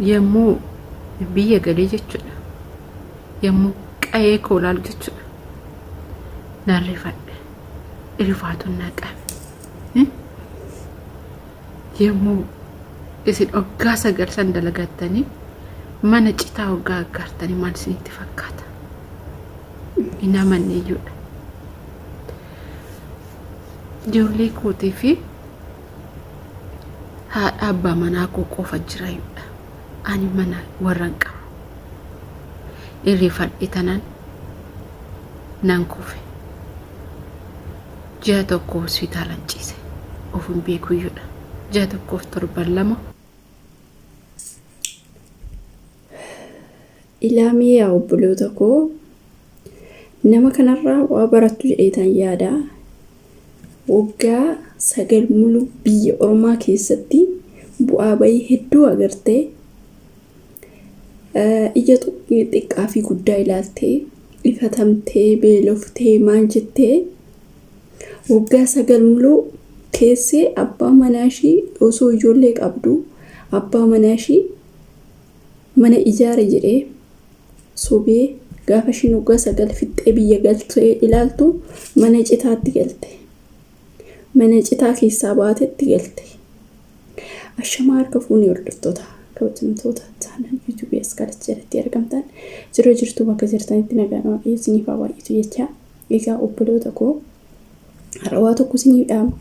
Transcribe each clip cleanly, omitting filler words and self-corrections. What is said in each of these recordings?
Yommuu biyya galee jechuudha. Yommuu qa'ee koo ilaalu jechuudha. Nan rifadhe. Rifaatuun na qabe. Yommuu isin waggaa 9 san dalagattanii mana citaa waggaa aggaartanii maal isinitti fakkaata? Hin amanne iyyuudha. Ijoollee kootii fi haadha abbaa manaa koo qofa jirayyuudha. Ani mana warra hin qabu. Irrifadhe tanan nan kufe. Ji'a tokko hospitaalan ciise. Of hin beekuyyuudha. Ji'a tokkoof torban 2. Ilaamee yaa obboloota koo nama kanarraa waa barattu jedheetan yaada. Waggaa 9 mulu biyya ormaa keessatti bu'aa bayii hedduu agartee ija xiqqaa fi guddaa ilaaltee ifatamtee beeloftee maal jettee waggaa 9 muluu keessee abbaa manaa ishii osoo ijoollee qabdu abbaa manaa ishii mana ijaare jedhee sobee gaafa ishiin waggaa 9 fixxee biyya galtee ilaaltu mana citaatti galte. Mana citaa keessaa baatetti galte. Ashamaa harka fuunee hordoftoota kabajamtoota chaanal yuutuubii Askaalas jalatti argamtan jirra jirtu bakka jirtanitti nagaan waaqayyo isiniif haa baay'atu jechaa egaa obboloota koo har'a waa tokko isiniif dhaama.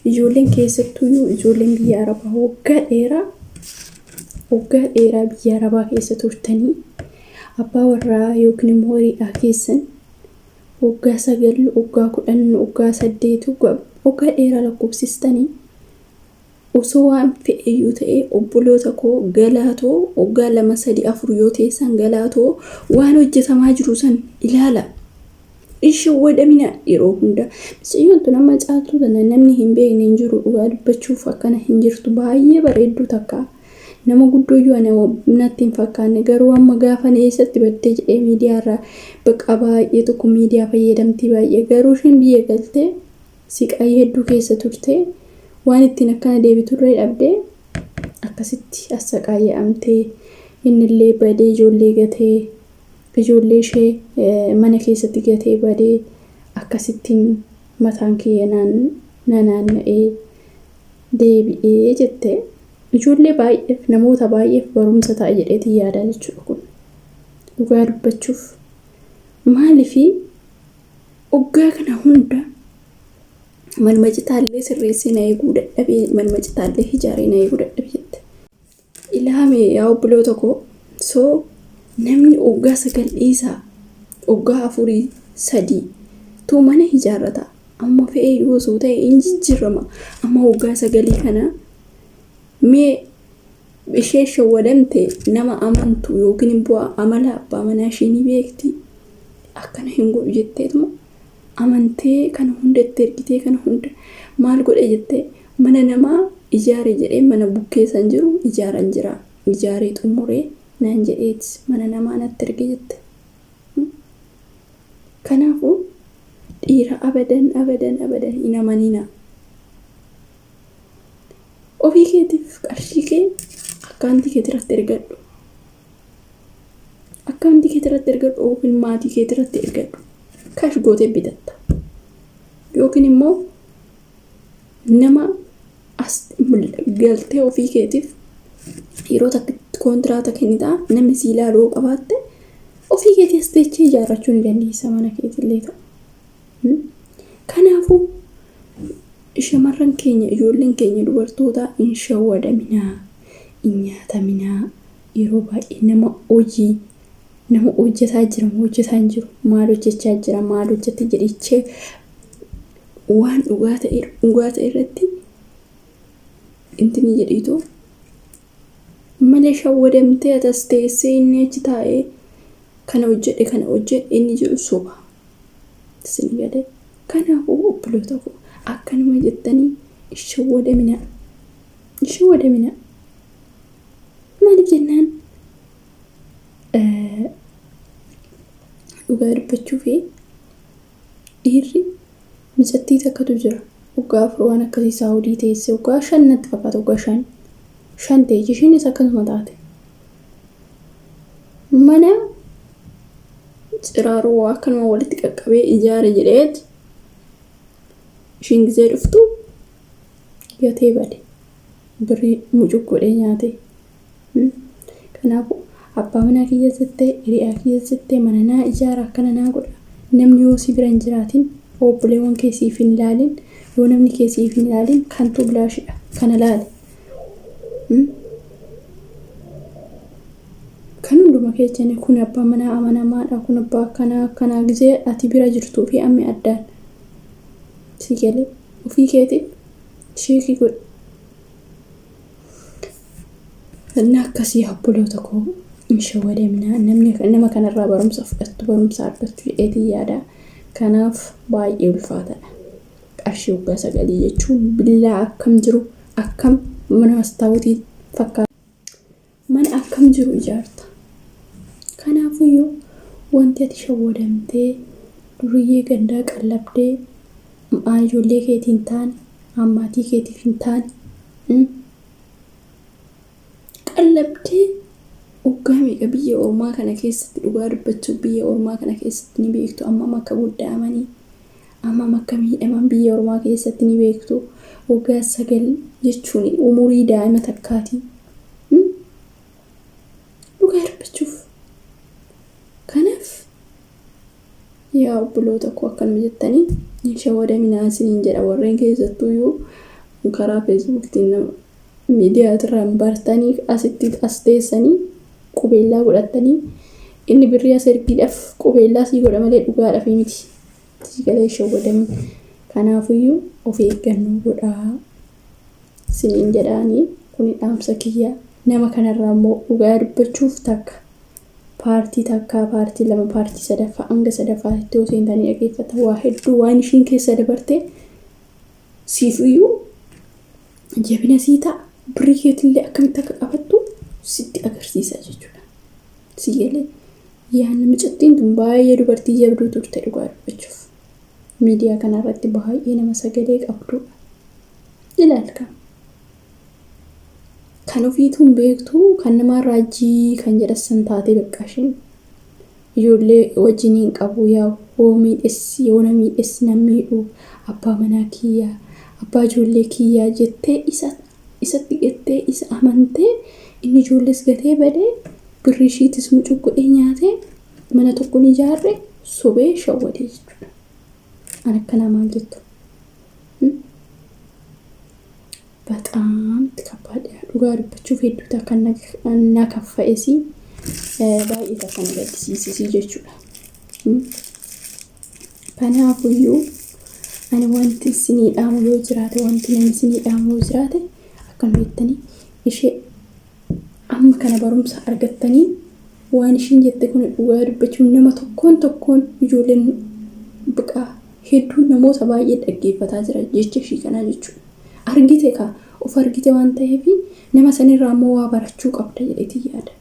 Ijoolleen keessattuyyuu ijoolleen biyya Arabaa waggaa dheeraa waggaa dheeraa biyya Arabaa keessa turtanii abbaa warraa yookiin immoo hiriyaa keessan waggaa 9, waggaa 10, waggaa 8, waggaa dheeraa lakkoofsistanii osoo waan fe'eyyuu ta'e obboloota koo galaatoo waggaa 2, 3, 4 yoo teessan galaatoo waan hojjetamaa jiru san ilaala. Hin shawwadamina yeroo hunda. Mucayyoon tun amma caaltuu tana namni hin beekne hin jiru dhugaa dubbachuuf akkana hin jirtu baay'ee bareedduu takka. Nama guddooyyuu ana natti hin fakkaanne garuu amma gaafa eessatti baddee jedhee miidiyaa irraa bakka baay'ee tokko miidiyaa fayyadamtii baay'ee garuu isheen biyya galtee siqaayii hedduu keessa turte waan ittiin akkana deebiturree dhabdee akkasitti assaqaayya'amtee innillee badee ijoollee gatee ijoollee ishee mana keessatti gatee badee akkasittiin mataan kiyya na naanna'ee deebi'ee jette ijoollee baay'eef namoota baay'eef barumsa ta'a jedheetiin yaadaa jechuudha kun dhugaa dubbachuuf maaliifi waggaa kana hunda manuma citaallee sirreessee na eeguu dadhabee manuma citaallee ijaaree na eeguu dadhabe jette. Ilaame yaa obboloota koo soo namni waggaa 9 dhiisaa waggaa afurii sadii tuu mana ijaarrata amma fe'ee yoo osoo ta'e hin jijjiirama amma waggaa sagalii kana mee ishee shawwadamte nama amantu yookiin immoo amala abbaa manaa ishee ni beekti akkana hin godhu jetteetuma amantee kana hunda itti ergitee kana hunda maal godhe jettee mana namaa ijaare jedhee mana bukkee san jiru ijaaran jira ijaaree xumuree naan jedheet mana namaa natti erge jette. Kanaafuu dhiira abadan abadan abadan hin amaninaa. Ofii keetiif qarshii kee akkaantii keetirratti ergadhu. Akkaantii keetirratti ergadhu yookiin maatii keetirratti ergadhu. Kaash gootee bitatta. Yookiin immoo nama as galtee ofii keetiif yeroo takka kontiraata kennitaa namni si ilaaluu yoo qabaatte ofii keetii as teechee ijaarrachuu ni dandeessa mana keetillee ta'u. Kanaafuu shamarran keenya ijoolleen keenya dubartootaa hin shawwadaminaa, hin nyaataminaa yeroo baay'ee nama hojii nama hojjetaa jira moo hojjetaa hin jiru maal hojjechaa jira maal hojjete jedhichee waan dhugaa ta'e dhugaa ta'e irratti intini jedhiitu malee shawwadamtee atas teessee inni achi taa'ee kana hojjedhe kana hojjedhe inni jedhu soba. Isin galee kanaafuu obboloota koo akkanuma jettanii hin shawwadaminaa. Hin shawwadaminaa. Maaliif jennaan dhugaa dubbachuu fi Dhiirri micattii takkatu jira. Waggaa 4 waan akkasii Saawudii teesse. Waggaa 5 natti fakkaata waggaa 5. Shan ta'e ishiinis akkasuma taate. Mana ciraaruu akkanuma walitti qaqqabee ijaare jedheet ishiin gizee dhuftu gatee bade. Birrii mucuq godhee nyaate. Kanaafuu abbaa manaa kiyya jettee, hiriyaa kiyya jettee mana naa ijaara, akkana naa godha. Namni yoo si bira hin jiraatin, obboleewwan kee siif hin ilaalin, yoo namni kee siif hin ilaalin kantu bilaashidha. Kana laali. Kan hunduma keessanii kun abbaa manaa amanamaadha, kun abbaa akkanaa akkanaa gizee ati bira jirtuu fi ammi addaan si galee ofii keetiif sheekii godhi. Inni akkasii obboloota koo hin shawwadaminaa, namni nama kanarraa barumsa fudhattu, barumsa argattu jedheetiin yaada. Kanaaf baay'ee ulfaataadha. Qarshii waggaa 9 jechuun billaa akkam jiru, akkam mana mastaawutii fakkaata. Mana akkam jiru ijaarta. Kanaafuyyuu wanti ati shawwadamtee duriyyee gandaa qallabdee aan ijoollee keetii hin taane, aan maatii keetiif hin taane, qallabdee waggaa meeqa biyya ormaa kana keessatti, dhugaa dubbachuuf biyya ormaa kana keessatti ni beektu ammam akka gudda'amanii, ammam akka miidhaman biyya ormaa keessatti ni beektu. Waggaa 9 jechuun umurii daa'ima takkaati. Dhugaa dubbachuuf. Kanaaf yaa obboloota koo akkanuma jettanii hin shawwadaminaa isiniin jedha. Warreen keessattuyyuu karaa feesbuuktiin nama miidiyaa irraan bartanii asitti as teessanii qubeellaa godhattanii, inni birrii as ergiidhaaf qubeellaa sii godha malee dhugaadhaaf miti. Si galee shawwadamin. Kanaafuyyuu of eeggannoo godhaa isiniin jedhaanii, kuni dhaamsa kiyya. Nama kanarraa immoo dhugaa dubbachuuf takka paartii takkaa, paartii 2, paartii sadaffaa, hanga sadaffaatti yoo seentanii dhaggeeffatan waa hedduu waan ishiin keessa dabarte siif iyyuu jabina sii ta'a, birrii keetillee akkamitti akka qabattu sitti agarsiisa jechuudha. Si galee yaanni mucattiin tun baay'ee dubartii jabduu turte dhugaa dubbachuuf. Miidiyaa kanarratti baay'ee nama sagalee qabdudha. Ilaalka. Kan ofiituun beektu kan namaa raajii kan jedhassan taatee bakka isheen ijoollee wajjin hin qabu, yaa hoo miidhes, yoo na miidhes na miidhu, abbaa manaa kiyyaa, abbaa ijoollee kiyyaa jettee isa isatti gattee isa amantee, inni ijoollees gatee badee, birrii ishiitis mucuq godhee nyaatee, mana tokko ni ijaarre sobee shawwadee jechuudha. An akkanaa maal jettu? በጣም ከባድ፣ dhugaa dubbachuuf hedduu takka na kaffa'esi, baay'ee takka na gaddisiisisi jechuudha. Kanaafuyyuu ani wanti isinii dhaamu yoo jiraate, wanti namni isinii dhaamu yoo jiraate, akkana jettanii ishee amma kana barumsa argattanii, waan ishiin jette kun dhugaa dubbachuun nama tokkoon tokkoon ijoolleen biqaa hedduu namoota baay'ee dhaggeeffataa jira jecha ishii kanaa jechuudha. Argite kaa, of argite waan ta'eef nama sanirraa immoo waa barachuu qabda jedheetii yaada.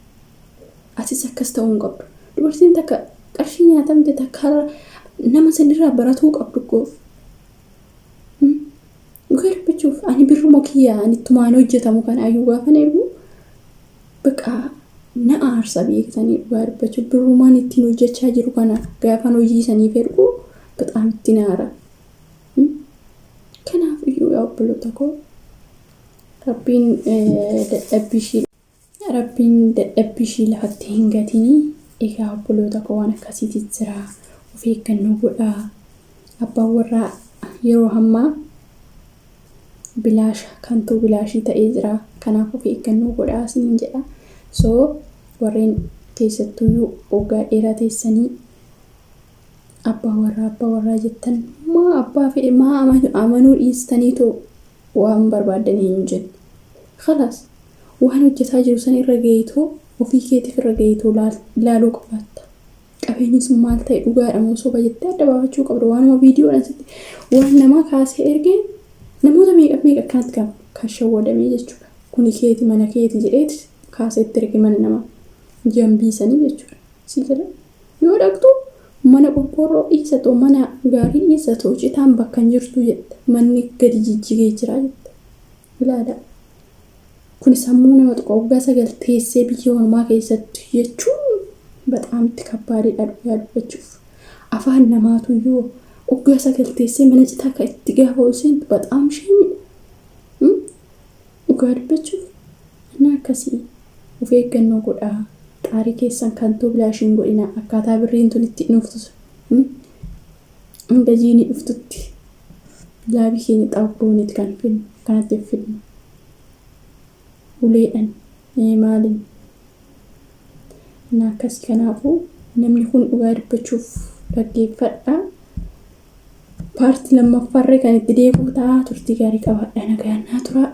Atis akkas ta'uu hin qabdu. Dubartiin takka qarshii nyaatamte takka nama sanirraa baratuu qabdu koof. Dhugaa dubbachuuf ani birruma kiyyaa ani ittumaan hojjetamu kana ayyuu gaafa eegu baqa na aarsa beektanii. Dhugaa dubbachuuf birrumaan ittiin hojjechaa jiru kana gaafan hojii saniif ergu በጣም ittiin aara. Kanaaf iyyuu yaa obboloota koo, Rabbiin dadhabbii ishii, Rabbiin dadhabbii ishii lafatti hin gatinii. Egaa obboloota koo, waan akkasiitu jira. Of eeggannoo godhaa. Abbaan warraa yeroo ammaa bilaasha kantuu bilaashii ta'ee jira. Kanaaf of eeggannoo godhaa isiniin jedha. So warreen keessattuyyuu waggaa dheeraa teessanii abbaa warraa abbaa warraa jettan, maa abbaa fedhe maa amanuu dhiistaniitoo waan barbaaddanii hin jenne. Khalaas, waan hojjetaa jiru san irra gahitoo ofii keetiif irra gahitoo laaluu qabaatta. Qabeenyi sun maal ta'e, dhugaadha moo soba jettee adda baafachuu qabda. Waanuma viidiyoodhaan sitti waan namaa kaasee ergee namoota meeqa meeqa akkanatti kan shawwadamee jechuudha. Kuni keeti, mana keeti jedheeti kaasee itti erge, mana namaa jambiisanii jechuudha. Si jedha, yoo dhaqxu mana qorqoorroo dhiisatoo, mana gaarii dhiisatoo, citaan bakka hin jirtu jette, manni gadi jijjigee jira jette. Ilaala. Kun sammuu nama tuqa. Waggaa 9 teessee biyya ormaa keessatti jechuun bexaam itti kabbaadidha dhugaa dubbachuuf. Afaan namaatu iyyuu waggaa 9 teessee mana citaa kan itti gaafa ol seentu bexaam sheemidha. Dhugaa dubbachuuf inni akkasii of eeggannoo godhaa. Xaarii keessan kantuu bilaashiin godhina akkaataa birriin tun itti dhuftu hanga jiini dhuftutti laabii keenya xaabbooniiti kan fidnu kanatti fidnu uleedhan maaliin inni akkasii. Kanaafuu namni kun dhugaa dubbachuuf dhaggeeffadhaa. Paartii lammaffaarree kan itti deebi'u ta'a. Turtii gaarii qabaadha. Nagaan naa turaa.